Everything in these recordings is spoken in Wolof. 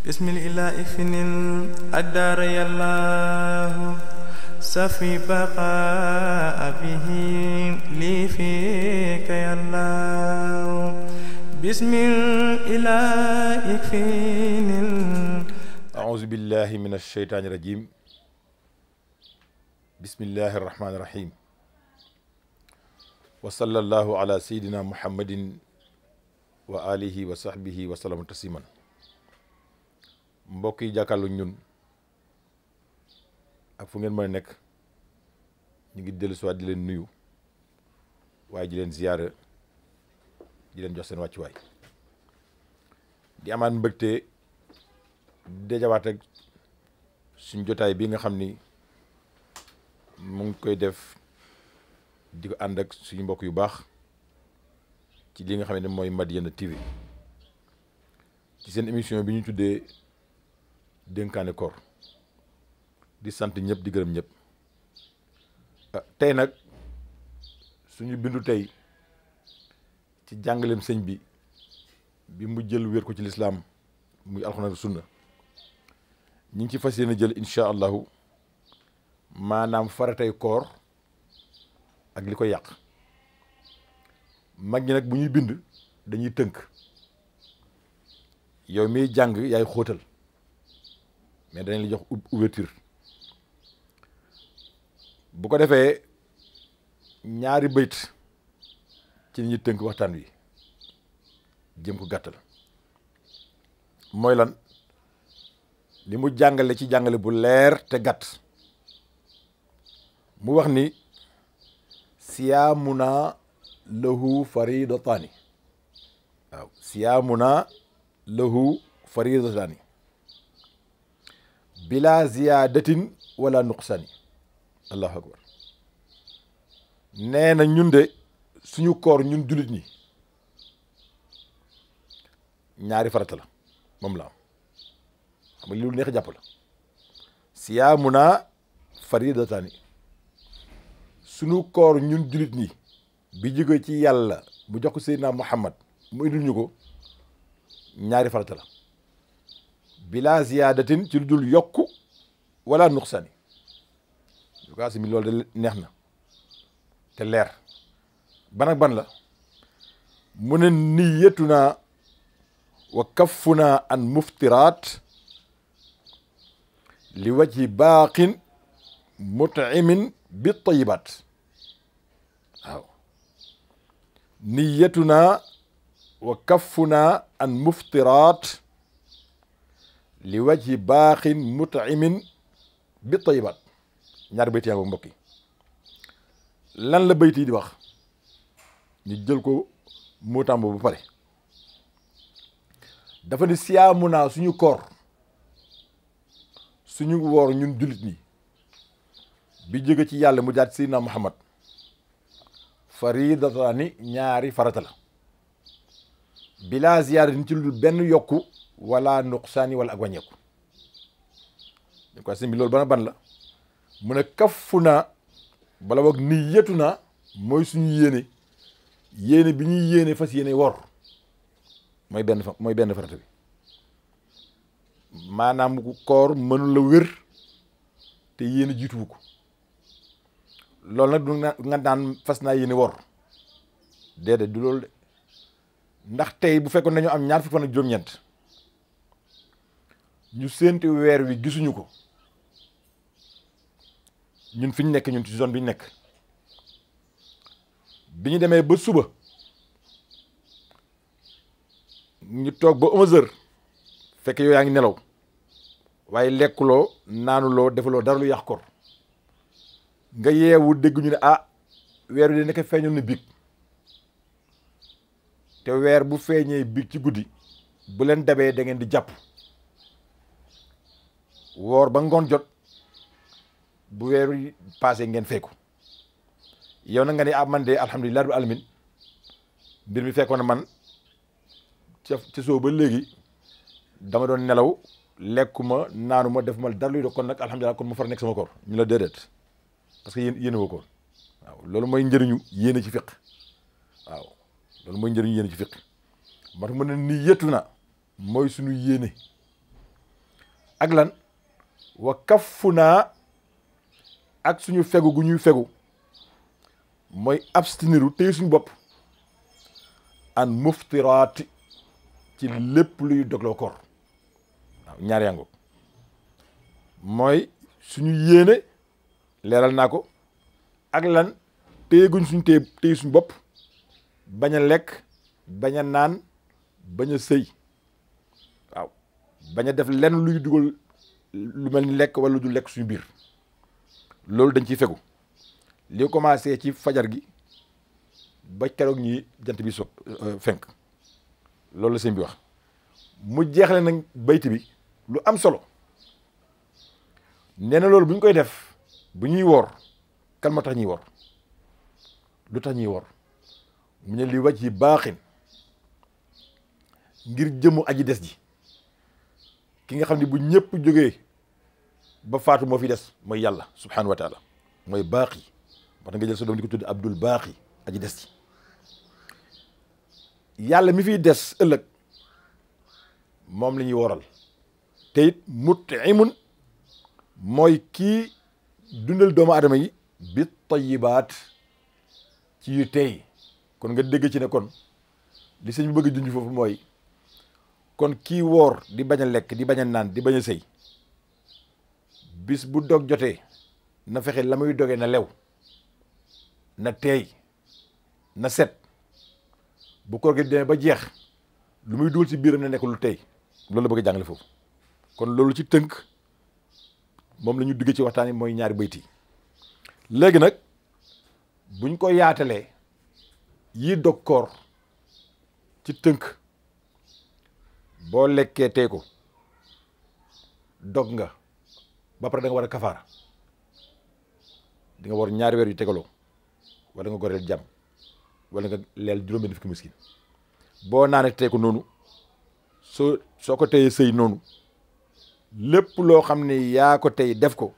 بسم الإله إفن الدار يالله سفي بقاء به لي فيك يالله بسم الإله إفن أعوذ بالله من الشيطان الرجيم بسم الله الرحمن الرحيم وصلى الله على سيدنا محمد وآله وصحبه وسلم تسليما mbokk yi jàkkaarloo ñun ak fu ngeen mën a nekk ñu ngi dellu si waat di leen nuyu waaye di leen ziyaara di leen jox seen wàccuwaay di amaat mbëgte dajawaat ak suñ jotaay bi nga xam ni mu ngi koy def di ko ànd ak suñu mbokk yu baax ci li nga xam ne mooy Madiyana TV ci seen émission bi ñu tuddee dénkaane koor di sant ñëpp di gërëm ñëpp tey nag suñu bindu tey ci jàngaleem sëñ bi mu jël wér ko ci lislaam muy alxuraan ak sunna ñi ngi ci fas yéene jël incha allahu maanaam faratay koor ak li ko yàq mag ñi nag bu ñuy bind dañuy tënk yow miy jàng yaay xóotal mais dañ la jox ouverture bu ko defee ñaari bayt ci ñuy tënk waxtaan wi jëm ko gàttal mooy lan li mu jàngale ci jàngale bu leer te gàtt mu wax ni siyaamuna lahu faridataani waaw siyaamuna lahu faridataani bila ziyaadatin wala nuqsaani allahu akbar nee na ñun de suñu koor ñun jullit ñi ñaari farata la moom la am xam nga li lu neex jàpp la siyaamuna faridataani suñu koor ñun jullit ñi bi jóge ci yàlla mu jox ko Seydina Muhammad mu indil ñu ko ñaari farata la bila ziyaadatin ci lu dul yokku wala nuqsaani lu kaa si mi loolu de neex na te leer ban ak ban la mu ne niyatuna wa kaffuna an muftiraat li wajhi baaqin mut'imin bi tayibaat waaw niyatuna wa kaffuna an muftiraat li wajhi baaxin mut'imin bi tayibaat ñaari bayt yaa ngi mbokk yi lan la bayt yi di wax ñu jël ko mootaam boobu ba pare dafa ni siyaamu naa suñu koor suñu woor ñun jullit ñi bi jóge ci yàlla mu jaat Seydina Muhammad faridataani ñaari farata la bila ziyaadatin ci lu benn yokku wala nuqsaani wala ak wàññeeku ñu ko sëñ bi loolu ban la mu ne kaffu naa bala boog niyatu naa mooy suñu yéene bi ñuy yéene fas yéene wor mooy benn farata bi maanaam koor mënu la wér te yéene jiituwu ko loolu nag du nga naan fas naa yéene wor déedéet du loolu de ndax tey bu fekkoon nañu am ñaar fukki fan ak juróom-ñeent ñu séentu weer wi gisuñu ko ñun fi ñu nekk ñun ci zone bi ñu nekk bi ñu demee ba suba ñu toog ba 11h fekk yow yaa ngi nelaw waaye lekkuloo naanuloo defuloo dara lu yàq koor nga yeewu dégg ñu ne weer wi de nekk feeñoon na biig te weer bu feeñee biig ci guddi bu leen dabee da ngeen di jàpp woor ba ngoon jot bu weer wi passé ngeen fekku yow na nga ne man de alhamdulilah rabbil alamin mbir mi fekkoon na man ca soo ba léegi dama doon nelaw lekkuma naanuma defuma dara luy do kon nag alhamdulilah kon mu far nekk sama koor ñu la déedéet parce que yéene woo ko waaw loolu mooy njëriñu yéene ci fiq waaw loolu mooy njëriñu yéene ci fiq moo tax mu ne ni yettu na mooy suñu yéene ak lan wa kaffuna ak suñu fegu gu ñuy fegu mooy absteniru téye suñu bopp an muftiraati ci lépp luy dogloo koor waaw ñaar yango mooy suñu yéene leeral naa ko ak lan téye guñ suñu téye suñu bopp bañ a lekk bañ a naan bañ a sëy waaw bañ a def lenn luy dugal lu mel ni lekk wala du lekk suñu biir loolu dañ ciy fegu li commencé ci fajar gi ba keroog ñi jant bi so fenk loolu la sëñ bi wax mu jeexle nag bayti bi lu am solo nee na loolu bu ñu koy def bu ñuy woor kan moo tax ñuy woor lu tax ñuy woor mu ne li wàcc yi baaxin ngir jëmu aji des ji ki nga xam ne bu ñëpp jógee ba faatu moo fi des mooy yàlla subhanahu wa taala mooy baaxi moo tax nga jël sa doom di ko tudd abdul baaxi aji des ji yàlla mi fiy des ëllëg moom la ñuy woral te it mutimun mooy kii dundal doomu aadama yi bi tayibaat ci yu tey kon nga dégg ci ne kon li sëñ bi bëgg junj foofu mooy kon kii woor di bañ a lekk di bañ a naan di bañ a sëy bis bu dog jotee na fexe la muy dogee na lew na teey na set bu koor gi demee ba jeex lu muy dugal ci biiram na nekk lu tey loolu la bëgg a jàngale foofu kon loolu ci tënk moom la ñu duggee ci waxtaan yi mooy ñaari bayti léegi nag buñ ko yaatalee yii dog koor ci tënk boo lekkee tey ko dog nga ba pare da nga war a kafaara di nga war ñaari weer yu tegaloo wala nga goreel jàmm wala nga leel juróom-benn fukki miskin boo naanee tey ko noonu soo ko teyee sëy noonu lépp loo xam ne yaa ko tey def ko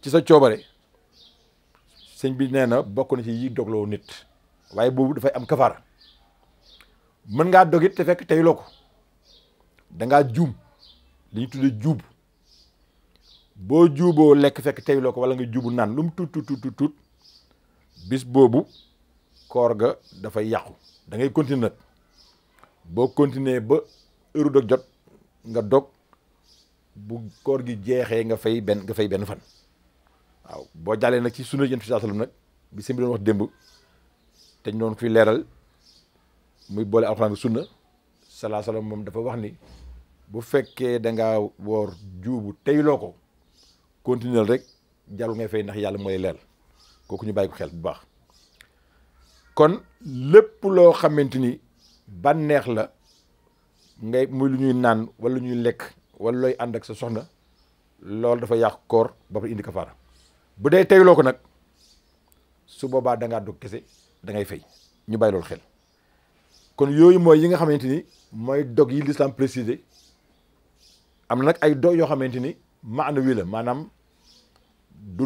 ci sa coobare sëñ bi nee na bokk na ci yi dogloo nit waaye boobu dafay am kafaara mën ngaa dogit te fekk teyloo ko dangaa juum li ñu tuddee juub boo juuboo lekk fekk teyloo ko wala nga juubu naan lu mu tuut bis boobu koor ga dafay yàqu da ngay continuer nag boo continuer ba heure dog jot nga dog bu koor gi jeexee nga fay benn fan waaw boo jàllee nag ci sunna yonent bi sallallahu alayhi wasallam nag bi sëñ bi doon wax démb te ñu doon fi leeral muy boole alxuraan ak sunna sallallahu alayhi wasallam moom dafa wax ni bu fekkee da ngaa woor juubu teyloo ko continuer rek jarul ngay fay ndax yàlla mooy leel kooku ñu bàyyi ko xel bu baax kon lépp loo xamante ni bànneex la ngay muy lu ñuy naan wala lu ñuy lekk wala looy ànd ak sa soxna loolu dafa yàq koor ba pare indi kafaara bu dee teyloo ko nag su boobaa da ngaa dog kese da ngay fay ñu bàyyi loolu xel kon yooyu mooy yi nga xamante ni mooy dog yi l'islam précisé am na nag ay dog yoo xamante ni maana wi la maanaam du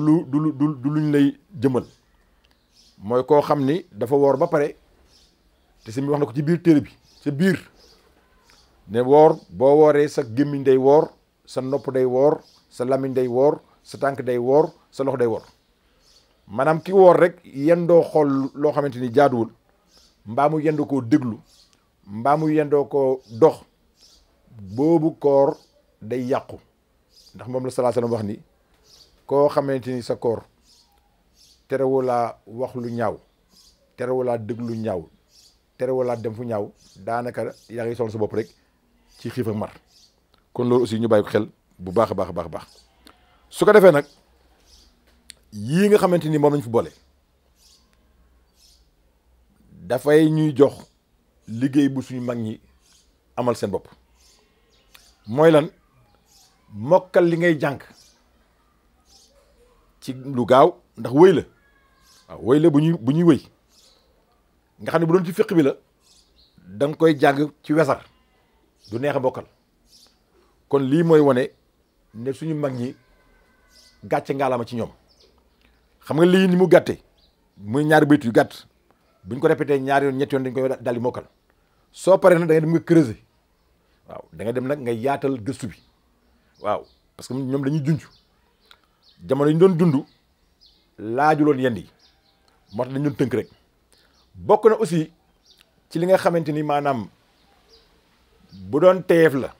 luñ lay jëmal mooy koo xam ni dafa woor ba pare te si mi wax na ko ci biir téere bi ca biir ne woor boo wooree sa gémmiñ day woor sa nopp day woor sa lamiñ day woor sa tànk day woor sa loxo day woor maanaam ki woor rek yendoo xool loo xamante ni jaaduwul mbaa mu yendoo koo déglu mbaa mu yendoo koo dox boobu koor day yàqu ndax moom la sallallahu alayhi wasallam wax ni koo xamante ni sa koor terewulaa wax lu ñaaw terewulaa déglu lu ñaaw terewulaa dem fu ñaaw daanaka yaa ngi sonal sa bopp rek ci xiif ak mar kon loolu aussi ñu bàyyi ko xel bu baax a baax a baax a baax su ko defee nag yii nga xamante ni moom lañ fi boole dafay ñuy jox liggéey bu suñu mag ñi amal seen bopp mooy lan mokkal li ngay jàng ci lu gaaw ndax wëy la waaw wëy la bu ñuy wëy nga xam ne bu doon ci fiq bi la da nga koy jàng ci wesar du neex a bokkal kon lii mooy wane ne suñu mag ñi gàcce ngaalama ci ñoom xam nga lii ni mu gàtte muy ñaari bayt yu gàtt buñ ko répété ñaari yoon ñetti yoon dañ koy daal di mokkal soo paree nag da ngay dem nga creuser waaw da ngay dem nag nga yaatal gëstu bi waaw parce que ñoom dañuy junj jamono yi ñu doon dund laajuloon yenn yi moo tax dañu doon tënk rek bokk na aussi ci li nga xamante ni maanaam bu doon teef la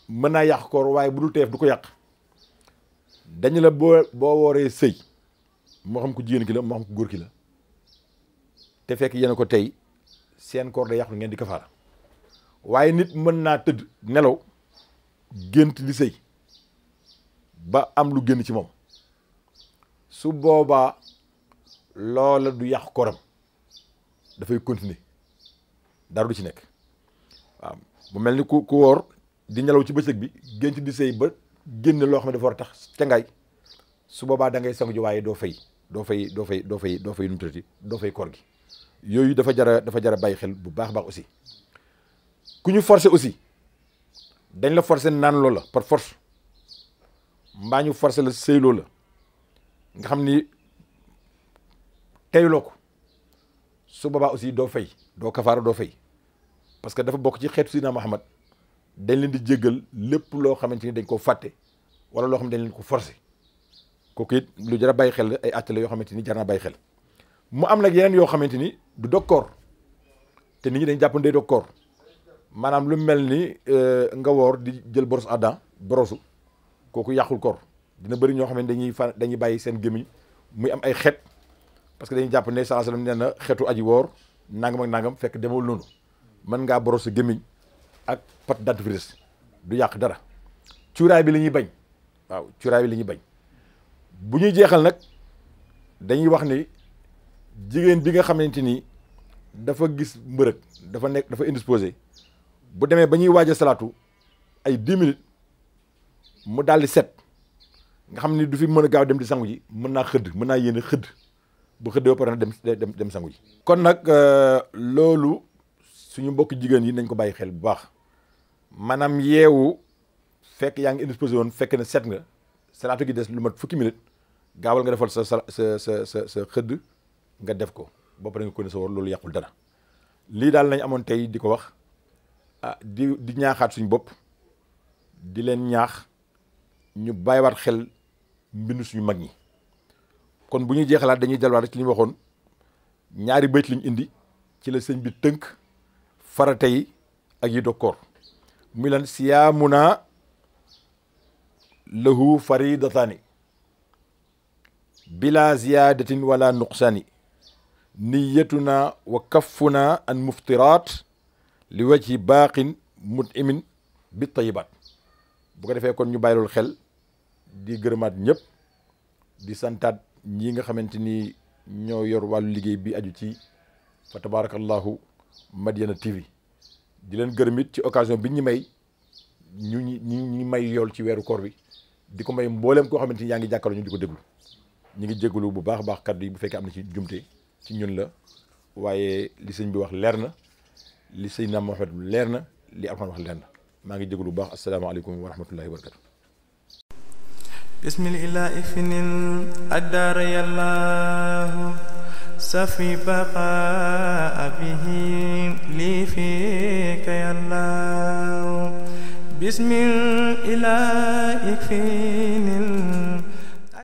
mën naa yàq koor waaye bu dul teef du ko yàq dañu la boo wooree sëy moo xam ko jigéen ki la moo xam ko góor ki la te fekk yéen ko tey seen koor day yàqu ngeen di kafaara waaye nit mën naa tëdd nelaw gént di sëy ba am lu génn ci moom su boobaa loola du yàq kooram dafay continuer dara du ci nekk waaw bu mel ni ku woor di nelaw ci bëccëg bi gént di sëy ba génn loo xam ne dafa war a tax cangaay su boobaa da ngay sangu ji waaye doo fay nu mu tuddati doo fay koor gi yooyu dafa jara bàyyi xel bu baax baax aussi ku ñu forcé aussi dañ la forcé naan loola par force mbaa ñu forcé la sëy loola nga xam ni teyloo ko su boobaa aussi doo fay doo kafaara doo fay parce que dafa bokk ci xeetu Sidina Muhammad dañ leen di jéggal lépp loo xamante ni dañ ko fàtte wala loo xam ne dañ leen ko forcé kooku it lu jar a bàyyi xel ay àtte la yoo xamante ni jar naa bàyyi xel mu am nag yeneen yoo xamante ni du dog koor te nit ñi dañ jàpp ne day dog koor maanaam lu mel ni nga woor di jël brosse à dents brosu kooku yàqul koor dina bëri ñoo xam ne dañuy bàyyi seen gémmiñ muy am ay xeet parce que dañuy jàpp ne sallallahu alayhi wasallam nee na xeetu aji woor nangam ak nangam fekk demewul noonu mën ngaa brosse gémmiñ ak pâte dentifrice du yàq dara cuuraay bi la ñuy bañ waaw cuuraay bi la ñuy bañ bu ñuy jeexal nag dañuy wax ni jigéen bi nga xamante ni dafa gis mbërëg dafa indisposé bu demee ba ñuy waaj a salaatu ay 10 minutes mu daal di set nga xam ni du fi mën a gaaw dem di sangu ji mën naa xëdd mën naa yéene xëdd bu xëddee ba pare na dem sangu ji. kon nag loolu suñu mbokk jigéen yi nañ ko bàyyi xel bu baax maanaam yeewu fekk yaa ngi indisposé woon fekk na set nga salaatu gi des lu mat fukki minutes gaawal nga defal sa xëdd nga def ko ba pare nga ko ne sa war loolu yàqul dara lii daal lañ amoon tey di ko wax di ñaaxaat suñu bopp di leen ñaax ñu bàyyiwaat xel mbindu suñu mag ñi kon bu ñuy jeexalaat dañuy delluwaat rek ci li ñu waxoon ñaari bayt liñ indi ci la sëñ bi tënk farata yi ak yi dog koor muy lan siyaamuna lahu faridataani bila ziyadatin wala nuqsaani niyatuna wa kaffuna an muftiraat li wajhi baaqin mut'imin bi tayibaat bu ko defee kon ñu bàyyi loolu xel di gërëmaat ñëpp di santaat ñi nga xamante ni ñoo yor wàllu liggéey bi aju ci fa tabarakallahu Madiyana TV di leen gërëm it ci occasion bi ñu may ñu may yool ci weeru koor bi di ko may mbooleem koo xamante ni yaa ngi jàkkaarloo ñu di ko déglu ñu ngi jégalu bu baax a baax kaddu yi bu fekkee am na ci jumte ci ñun la waaye li sëñ bi wax leer na li sëñ na Muhammad leer na li Alxuraan wax leer na maa ngi jégalu bu baax asalaamaaleykum wa rahmatullahi wa barakatu bismillahi finil addaar yallahu safi baqa bihi li fika yallahu bismillahi finil